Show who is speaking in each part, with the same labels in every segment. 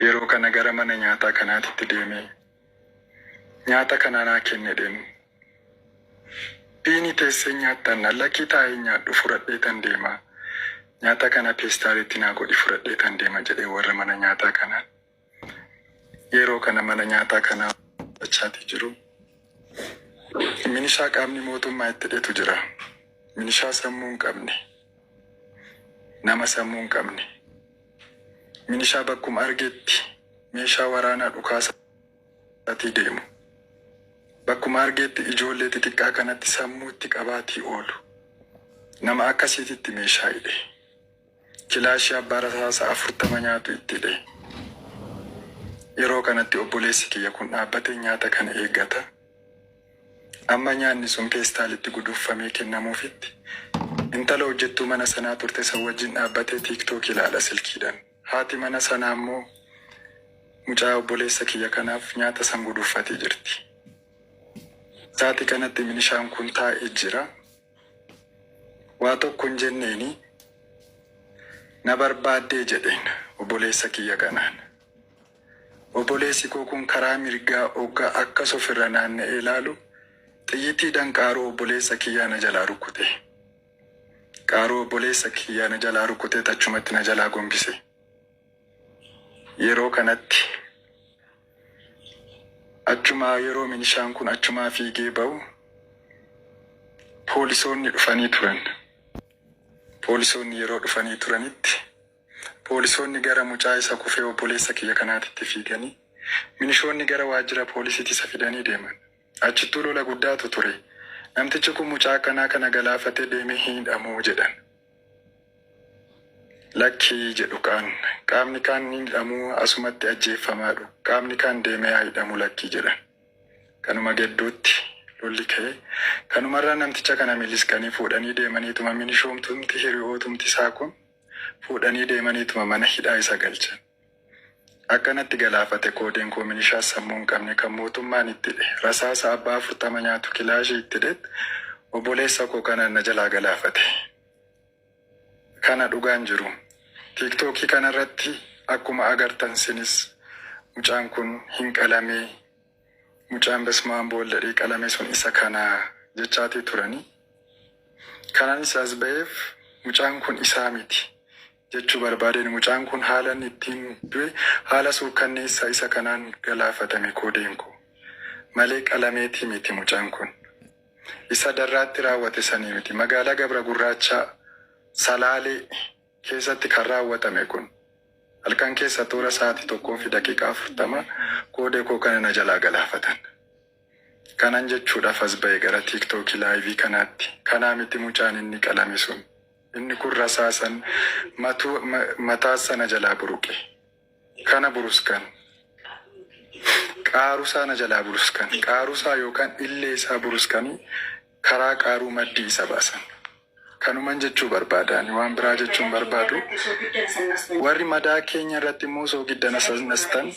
Speaker 1: Yeroo kana gara mana nyaataa kanaatitti deemee nyaata kana naa kenni jedheen. Biini teessee nyaattan lakkii taa'ee nyaadhu fudhadheetan deema. Nyaata kana peestaalitti naa godhi fudhadheetan deema jedhee warra mana nyaataa kanaan. Yeroo kana mana nyaataa kanaa achaati jiru. Minishaa qaamni mootummaa itti hidhetu jira. Minishaa sammuu hin qabne. Nama sammuu hin qabne. Minishaa bakkuma argetti meeshaa waraanaa dhukaasaatii deemu. Bakkuma argetti ijoollee xixiqqaa kanatti sammuu itti qabaatii oolu. Nama akkasiititti meeshaa hidhe. Kilaashii abbaa rasaasa 40 nyaatu itti hidhe. Yeroo kanatti obboleessi kiyya kun dhaabbatee nyaata kana eeggata. Amma nyaanni sun peestaalitti guduunfamee kennamuufitti intala hojjettuu mana sanaa turte san wajjin dhaabbatee TikTok ilaala silkiidhaan. Haati mana sanaa immoo mucaa obboleessa kiyya kanaaf nyaata san guduunfatee jirti. Sa'aatii kanatti minishaan kun taa'ee jira. Waa tokko hin jenneeni na barbaaddee jedheen obboleessa kiyya kanaan. Obboleessi koo kun karaa mirgaa oggaa akkas ofirra naanna'ee ilaalu xiyyitiidhaan qaaruu obboleessa kiyyaa na jalaa rukute. Qaaruu obboleessa kiyyaa na jalaa rukutee achumatti na jalaa gombise. Yeroo kanatti achumaa yeroo minishaan kun achumaa fiigee ba'u poolisoonni dhufanii turan. Poolisoonni yeroo dhufanii turanitti poolisoonni gara mucaa isa kufee obboleessa kiyya kanaatitti fiiganii minishoonni gara waajjira poolisiitti isa fidanii deeman. Achittuu lola guddaatu ture. Namtichi kun mucaa akkanaa kana galaafatee deemee hin hidhamuu jedhan. Lakkii jedhu kaan. Qaamni kaan ni hidhamuu asumatti ajjeeffamaadhu. Qaamni kaan deemee haa hidhamu lakkii jedhan. Kanuma gedduutti lolli ka'e. Kanumarraa namticha kana milisqanii fuudhanii deemaniituma minishoomtumti hiriyootumti isaa kun fuudhanii deemaniituma mana hidhaa isa galchan. Akkanatti galaafate koodeen koo minishaa sammuu hin qabne kan mootummaan itti hidhe rasaasa abbaa 40 nyaatu kilaashii itti hidhet obboleessa koo kanaan na jalaa galaafate. Kana dhugaan jiru. Tiiktookii kanarratti akkuma agartan sinis mucaan kun hin qalamee mucaan Besmaam Booldadhii qalame sun isa kana jechaatii turanii. Kananis as ba'eef mucaan kun isaa miti jechuu barbaadeen mucaan kun haala inni ittiin du'e haala suukkanneessaa isa kanaan galaafatame koodeen koo. Malee qalameetii miti mucaan kun. Isa Darraatti raawwate sanii miti. Magaalaa Gabra Gurraachaa, Salaalee, keessatti kan raawwatame kun. Halkan keessa toora sa'aatii 1:40 koodee koo kana na jalaa galaafatan. Kanan jechuudhaaf as ba'e gara tiiktookii laayivii kanaatti. Kanaa miti mucaan inni qalame sun. Inni kun rasaasan matuu mataassa na jalaa buruqe. Kana buruskan. Qaarusaa na jalaa buruskan. Qaarusaa yookaan illee isaa buruskanii karaa qaaruu maddii isa baasan. Kanuman jechuu barbaada ani waan biraa jechuu hin barbaadu. Warri madaa keenya irratti immoo soogidda nasasnastan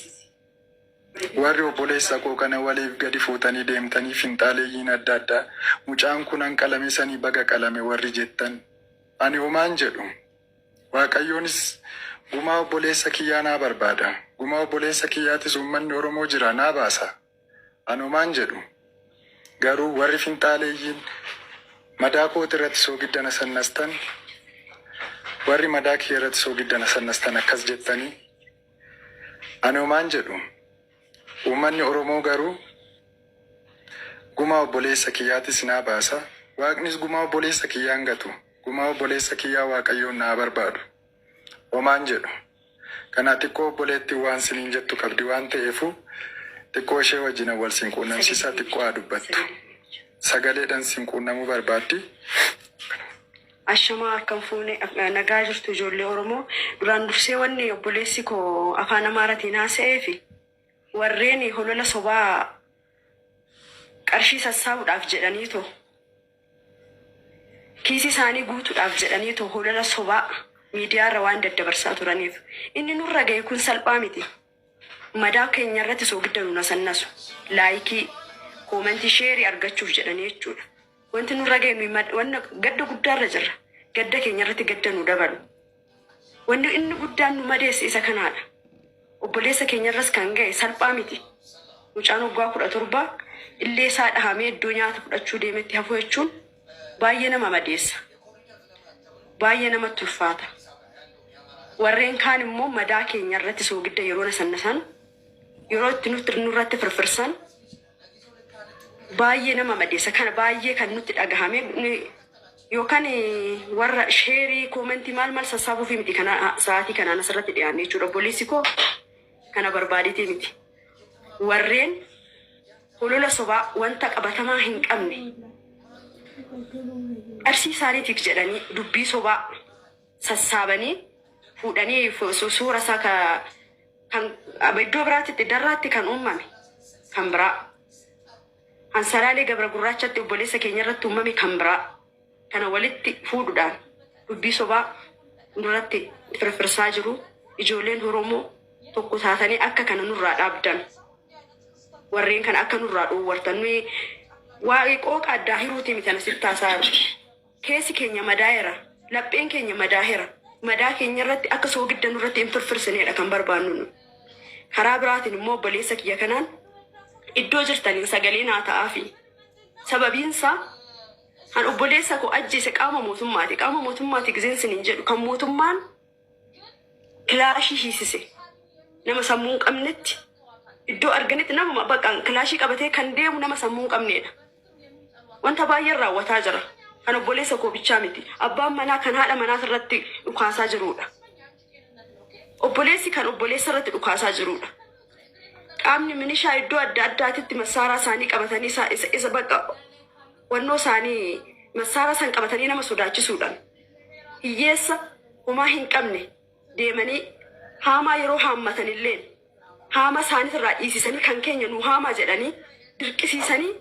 Speaker 1: warri obboleessa koo kana waliif gadi fuutanii deemtanii finxaaleeyyiin adda addaa mucaan kun an qalame sanii baga qalame warri jettan ani homaan jedhu. Waaqayyoonis gumaa obboleessa kiyyaa naa barbaada. Gumaa obboleessa kiyyaatis uummanni Oromoo jira naa baasa. An homaan jedhu. Garuu warri finxaaleeyyiin madaa kooti irratti soogidda nasannastan, warri madaa kiyya irratti soogidda nasannastan akkas jettanii ani homaan jedhu. Uummanni Oromoo garuu gumaa obboleessa kiyyaatis naa baasa. Waaqnis gumaa obboleessa kiyyaa hin gatu. Gumaa obboleessa kiyyaa Waaqayyoon na haa barbaadu. Homaan jedhu. Kanaa xiqqoo obboleettiin waan siniin jettu qabdi waan ta'eefuu xiqqoo ishee wajjinan wal sin quunnamsiisaa xiqqoo haa dubbattu. Sagaleedhan sin quunnamuu barbaaddi.
Speaker 2: Ashamaa akkam fuune nagaa jirtu ijoollee Oromoo. Duraan dursee wanni obboleessi koo afaan Amaaratiin haasa'eefi warreen holola sobaa qarshii sassaabuudhaaf jedhaniitoo Kiisii isaanii guutuudhaaf jedhaniitoo holola sobaa miidiyaarra waan daddabarsaa turaniif. Inni nurra gahe kun salphaa miti. Madaa keenya irratti soogidda nu nasannasu. Laayikii, koomentii, sheerii argachuuf jedhanii jechuudha. Wanti nurra gahe nuyi wanna gadda guddaarra jirra. Gadda keenya irratti gadda nu dabalu. Wanni inni guddaan nu madeesse isa kanaadha. Obboleessa keenyarras kan ga'e salphaa miti. Mucaan waggaa 17 illee isaa dhahamee iddoo nyaata fudhachuu deemetti hafuu jechuun baay'ee nama madeessa. Baay'ee namatti ulfaata. Warreen kaan immoo madaa keenya irratti soogidda yeroo nasannasan, yeroo itti nutti nurratti firfirsan baay'ee nama madeessa. Kana baay'ee kan nutti dhagahame yookaan warra share comment maal maal sassaabuufi miti kana sa'aatii kanaan asirratti dhiyaanne jechuudha. Obboleessi koo kana barbaadeetee miti. Warreen holola sobaa wanta qabatamaa hin qabne qarshii isaaniitiif jedhanii dubbii sobaa sassaabanii fuudhanii suura isaa kan iddoo biraatti darraatti kan uumame kan biraa. Hansalaalee Gabra Gurraachatti obboleessa keenya irratti uumame kan biraa. Kana walitti fuudhuudhaan dubbii sobaa nurratti firfirsaa jiru. Ijoolleen Oromoo tokko taatanii akka kana nurraa dhaabdan. Warreen kana akka nurraa dhoowwartan. Nuyi waa'ee qooqa addaa hiruutii miti ana sitti haasaa jiru. Keessi keenya madaa'eera. Lapheen keenya madaa'eera. Madaa keenya irratti akka soogidda nurratti hin firfirsineedha kan barbaannu nu. Karaa biraatiin immoo obboleessa kiyya kanaan iddoo jirtaniin sagalee naa ta'aafi. Sababiinsaa kan obboleessa koo ajjeese qaama mootummaati. Qaama mootummaati gizeen sinin jedhu kan mootummaan kilaashii hiisise nama sammuu hin qabnetti iddoo arganitti nama bakka kilaashii qabatee kan deemu nama sammuu hin qabneedha. Wanta baay'een raawwataa jira. Kan obboleessa koo bichaa miti. Abbaan manaa kan haadha manaas irratti dhukaasaa jirudha. Obboleessi kan obboleessa irratti dhukaasaa jirudha. Qaamni milishaa iddoo adda addaatitti massaaraa isaanii qabatanii isa bakka wannoo isaanii massaaraa san qabatanii nama sodaachisuudhaan hiyyeessa homaa hin qabne deemanii haamaa yeroo haammatan illee haama isaaniitirraa dhiisisanii kan keenya nu haamaa jedhanii dirqisiisanii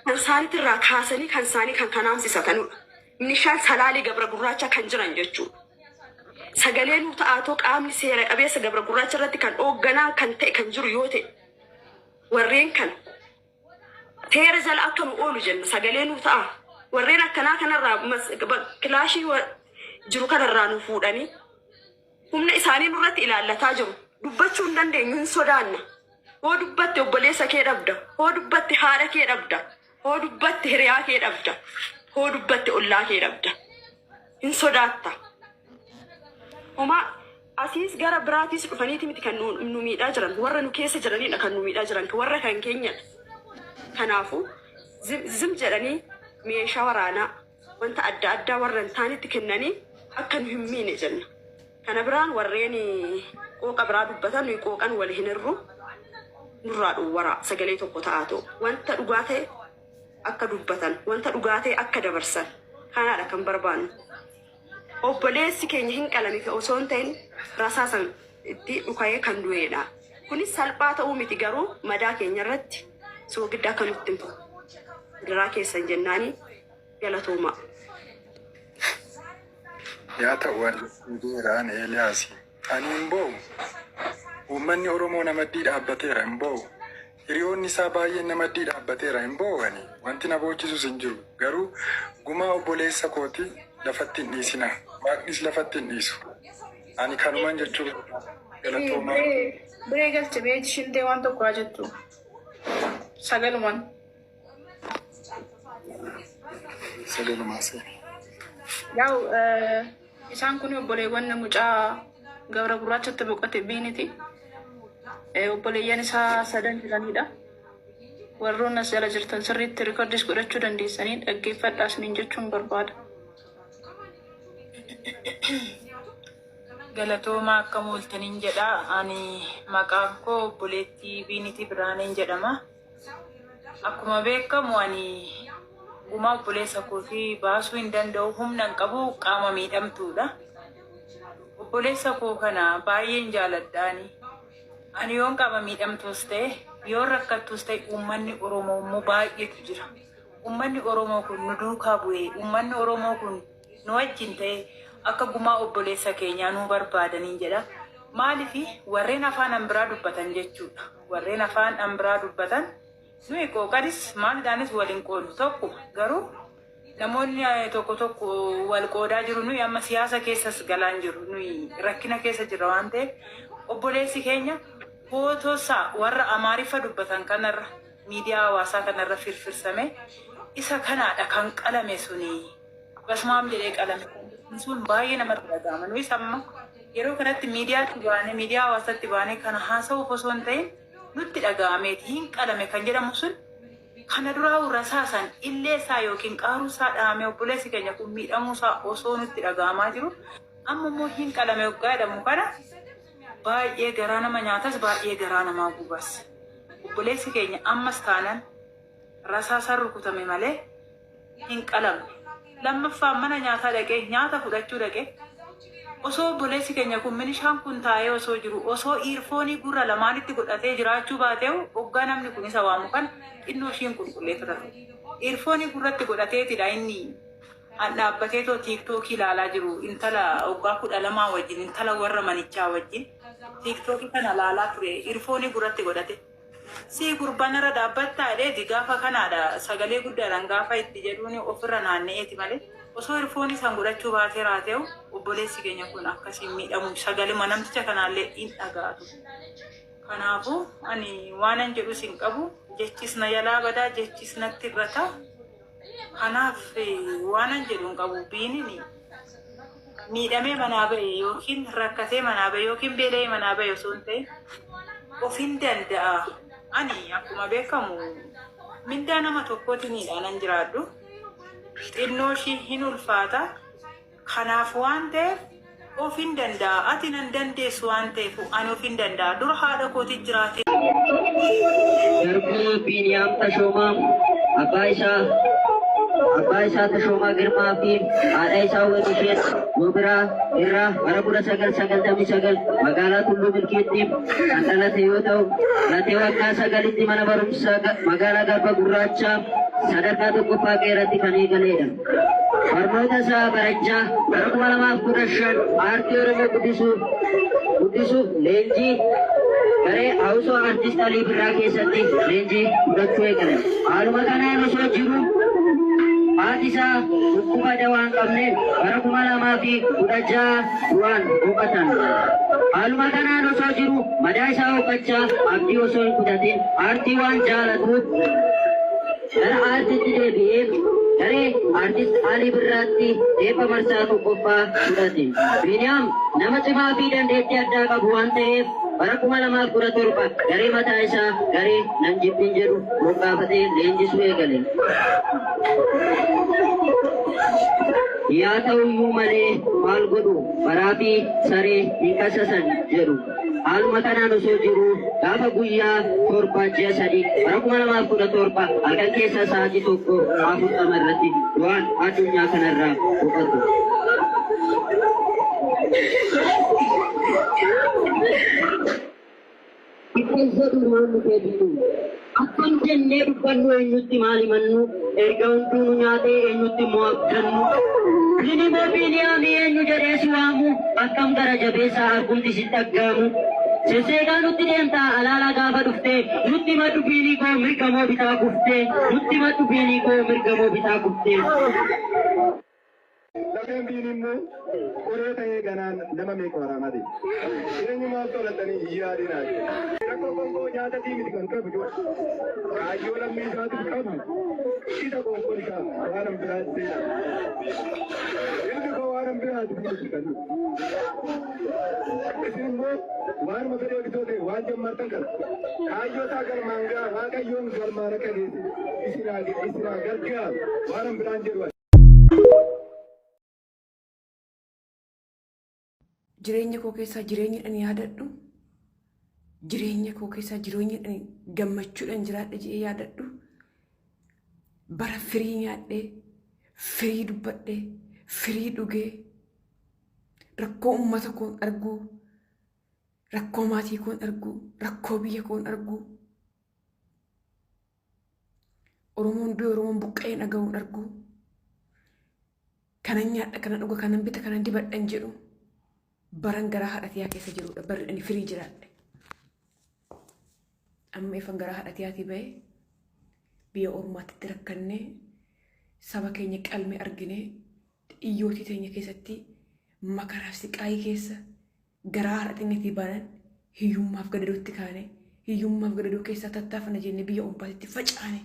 Speaker 2: kan isaaniitirraa kaasanii kan isaanii kan kanaamsisatanudha. Milishaan Salaalee Gabra Gurraacha kan jiran jechuudha. Sagalee nuu ta'aatoo qaamni seera qabeessa Gabra Gurraacha irratti kan hoogganaa kan ta'e kan jiru yoo ta'e warreen kana seera jala akka nu oolu jenna sagalee nuu ta'a. Warreen akkanaa kanarraa kilaashii jiru kanarraa nu fuudhanii humna isaanii nurratti ilaallataa jiru. Dubbachuu hin dandeenyu, hin sodaanna. Hoo dubbatte obboleessa kee dhabda. Hoo dubbatte haadha kee dhabda. Hoo dubbatte hiriyaa kee dhabda. Hoo dubbatte ollaa kee dhabda. Hin sodaatta. Homaa asiis gara biraatiis dhufaniiti miti kan nu miidhaa jiran. Warra nu keessa jiranidha kan nu miidhaa jiran. Warra kan keenyadha. Kanaafuu zim jedhanii meeshaa waraanaa wanta adda addaa warra hin taanetti kennanii akka nu hin miine jenna. Kana biraan warreen qooqa biraa dubbatan nuyi qooqan wal hin hirru nurraa dhowwaraa sagalee tokko ta'aa ta'u wanta dhugaa ta'e akka dubbatan wanta dhugaa ta'e akka dabarsan kanaadha kan barbaannu. Obboleessi keenya hin qalame osoo hin ta'in rasaasan itti dhuka'ee kan du'eedha. Kunis salphaa ta'uu miti garuu madaa keenya irratti soogidda akka nutti hin diraa keessan jennaani galatoomaa.
Speaker 1: Yaa ta'u ani beera ani Eeliyaasi. Ani hin boo'u. Uummanni Oromoo namaddii dhaabbateera hin boo'u. Hiriyoonni isaa baay'een namaddii dhaabbateera hin boo'u ani. Wanti na boochisus hin jiru. Garuu gumaa obboleessa kooti lafatti hin dhiisina. Waaqnis lafatti hin dhiisu. Ani kanuman jechuu barbaada. Galatoomaa.
Speaker 3: Biree galche beeti shintee waan tokko haa jettu. Sagalumaan.
Speaker 1: Sagalumaa seeni.
Speaker 3: Yaa'u isaan kun obboleewwan mucaa Gabra Gurraachatti boqote Biiniti. Obboleeyyan isaa sadan jiranidha. Warroonni as jala jirtan sirriitti record godhachuu dandeessanii dhaggeeffadhaa isiniin jechuun barbaada.
Speaker 4: Galatoomaa akka mooltaniin jedha. Ani maqaan koo obboleettii Biinitii Biraaneen jedhama. Akkuma beekamu ani gumaa obboleessa kootii baasuu hin danda'u, humna hin qabu, qaama miidhamtuudha. Obboleessa koo kana baay'een jaaladhaani. Ani yoon qaama miidhamtuus ta'e, yoon rakkattuus ta'e uummanni Oromoo immoo baay'eetu jira. Uummanni Oromoo kun nu duukaa bu'ee, uummanni Oromoo kun nu wajjin ta'e akka gumaa obboleessa keenyaa nuu barbaadaniin jedha. Maaliif warreen afaan an biraa dubbatan jechuudha. Warreen afaan an biraa dubbatan nuyi qooqanis maalidhaanis waliin qoodnu tokkuma garuu namoonni tokko tokko wal qoodaa jiru. Nuyi amma siyaasa keessas galaan jiru, nuyi rakkina keessa jirra waan ta'eef obboleessi keenya Footoo isaa warra Amaariffa dubbatan kanarra miidiyaa hawaasaa kanarra firfirsame isa kanaadha kan qalame suni. Basmaam jedhee qalame sun baay'ee namatti dhaga'ama. Nuyis amma yeroo kanatti miidiyaatti baanee miidiyaa hawaasaatti baanee kana haasa'uuf osoo hin ta'in nutti dhaga'ameeti hin qalame kan jedhamu sun kana duraa rasaasan illee isaa yookiin qaaruu isaa dhahamee obboleessi keenya kun miidhamuu isaa osoo nutti dhaga'amaa jiru amma immoo hin qalame waggaa jedhamu kana baay'ee garaa nama nyaatas, baay'ee garaa namaa gubas. Obboleessi keenya ammas taanan rasaasaan rukutame malee hin qalamne. Lammaffaan mana nyaataa dhaqee nyaata fudhachuu dhaqee osoo obboleessi keenya kun milishaan kun taa'ee osoo jiru osoo earphone gurra lamaanitti godhatee jiraachuu baateehu hoggaa namni kun isa waamu kana xinnoo ishiin qulqulleeffata ture. Earphone gurratti godhateetidha inni an dhaabbateetoo TikTok ilaalaa jiru, intala waggaa 12 wajjin, intala warra manichaa wajjin TikTok kana ilaalaa ture earphone gurratti godhate. Si gurbaan irra dhaabbattaa jedheeti gaafa kanaadha sagalee guddaadhaan gaafa itti jedhuun ofirra naanna'eeti malee osoo earphone san godhachuu baatee raateehu obboleessi keenya kun akkasiin miidhamu sagaluma namticha kanaallee hin dhaga'atu. Kanaafuu ani waanan jedhus hin qabu, jechis na jalaa badaa, jechis natti irrata. Kanaaf waanan jedhu hin qabu. Biinin miidhamee manaa ba'e yookiin rakkatee manaa ba'e yookiin beela'ee manaa ba'e osoo hin ta'in of hin danda'a. Ani akkuma beekamu mindaa nama tokkootiinidha nan jiraadhu. Xinnoo ishii hin ulfaata. Kanaaf waan ta'eef of hin danda'a. Ati nan dandeessu waan ta'eef ani of hin danda'a. Dura haadha kootii jiraate.
Speaker 5: Garbuu Biiniyaam Tashoomaa abbaa isaa Tashoomaa Girmaa fi haadha isaa Waynisheet Gobiraa irraa bara 1999 magaalaa Tulluu Milkiitti kan dhalate yoo ta'u, dhalatee waggaa 9tti mana barumsaa magaalaa Garba Gurraachaa sadarkaa tokkoffaa qeeratti kan eegaledha. Barnoota isaa barachaa bara 2015 aartii Oromoo guddisuuf leenjii garee Hawusoo Artist Alii Birraa keessatti leenjii fudhachuu eegale. Haaluma kanaan osoo jiru haati isaa dhukkuba dawaa hin qabneen bara 2016 du'aan boqotan. Haaluma kanaan osoo jiru madaa isaa hooqachaa abdii osoo hin kutatin aartii waan jaalatuuf gara aartiitti deebi'ee garee Artist Alii Birraatti eebba marsaa tokkoffaa fudhate. Biiniyaam nama cimaa fi dandeettii addaa qabu waan ta'eef bara 2017 garee mataa isaa garee Nan Jibbin jedhu moggaafatee leenjisuu eegale. Yaa ta'uyyuu malee maal godhu, baraa fi saree hin qasasan jedhu. Haaluma kanaan osoo jiru gaafa guyyaa 7 ji'a 3 bara 2017 halkan keessa sa'aatii 1:40 irratti du'aan addunyaa kanarraa boqotu. Akkas jedhu maanni kee biinu. Akkam jennee dubbannu, eenyutti maal himannu, erga hunduu nu nyaatee eenyutti immoo abdannu? Biinimoo Biiniyaamii eenyu jedhee si waamu, akkam gara jabeessaa argumti si dhaggaamu. Sesseeqaa nutti deemtaa alaalaa gaafa dhuftee, nutti madhu Biinii koo, mirga moo bitaa kuftee, nutti madhu Biinii koo, mirga moo bitaa kuftee.
Speaker 1: Lafeen Biinii immoo qoree ta'ee ganaan nama meeqa waraanaa deema. Eenyumaaf tolatanii hin yaadinaa jedhe. Rakkoo qoonqoo nyaata miti kan qabu jiru. Kaayyoo lammii isaatiif qabu. Isa qoonqoon isaa waan biraatti seena. Ilmi koo waan biraatti miti kan Isin immoo waanuma fedhee bitoo ta'e waan jammartan kana kaayyoo isaa galmaan ga'a, Waaqayyoon galmaan akka geessu isin haa gargaaru, waan biraan jedhu.
Speaker 2: Jireenya koo keessaa jireenya ani yaadadhu, jireenya koo keessaa jireenya ani gammachuudhaan jiraadhe jedhee yaadadhu, bara firii nyaadhee, firii dubbadhee, firii dhugee, rakkoo uummata koon arguu, rakkoo maatii koon arguu, rakkoo biyya koon arguu, Oromoon du'e, Oromoon buqqa'ee dhaga'uun arguu, kanan nyaadha, kanan dhuga, kanan bita, kanan dibadhan jedhu baran garaa haadha tiyyaa keessa jirudha, barri ani firii jiraadhe. Amma ifan garaa haadha tiyyaatii ba'ee biyya ormaatti rakkannee, saba keenya qalme arginee, iyyootii teenya keessatti makaraaf siqaayii keessa garaa haadha teenyatii banan.
Speaker 6: Hiyyummaaf gadadootti kaane, hiyyummaaf gadadoo keessaa tattaafana jennee biyya ombaatitti facaane,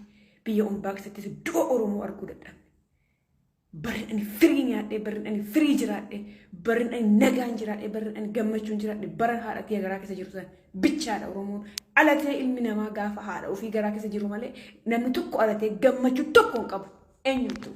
Speaker 6: biyya ombaa keessattis du'a Oromoo arguu dadhabne. Barri ani firii nyaadhee, barri ani firii jiraadhee, barri ani nagaan jiraadhee, barri ani gammachuun jiraadhee, bara haadha tiyya garaa keessa jiru sana bichaadha Oromoon. Alatee ilmi namaa gaafa haadha ofii garaa keessa jiru malee namni tokko alatee gammachuu tokko hin qabu. Eenyumtuu.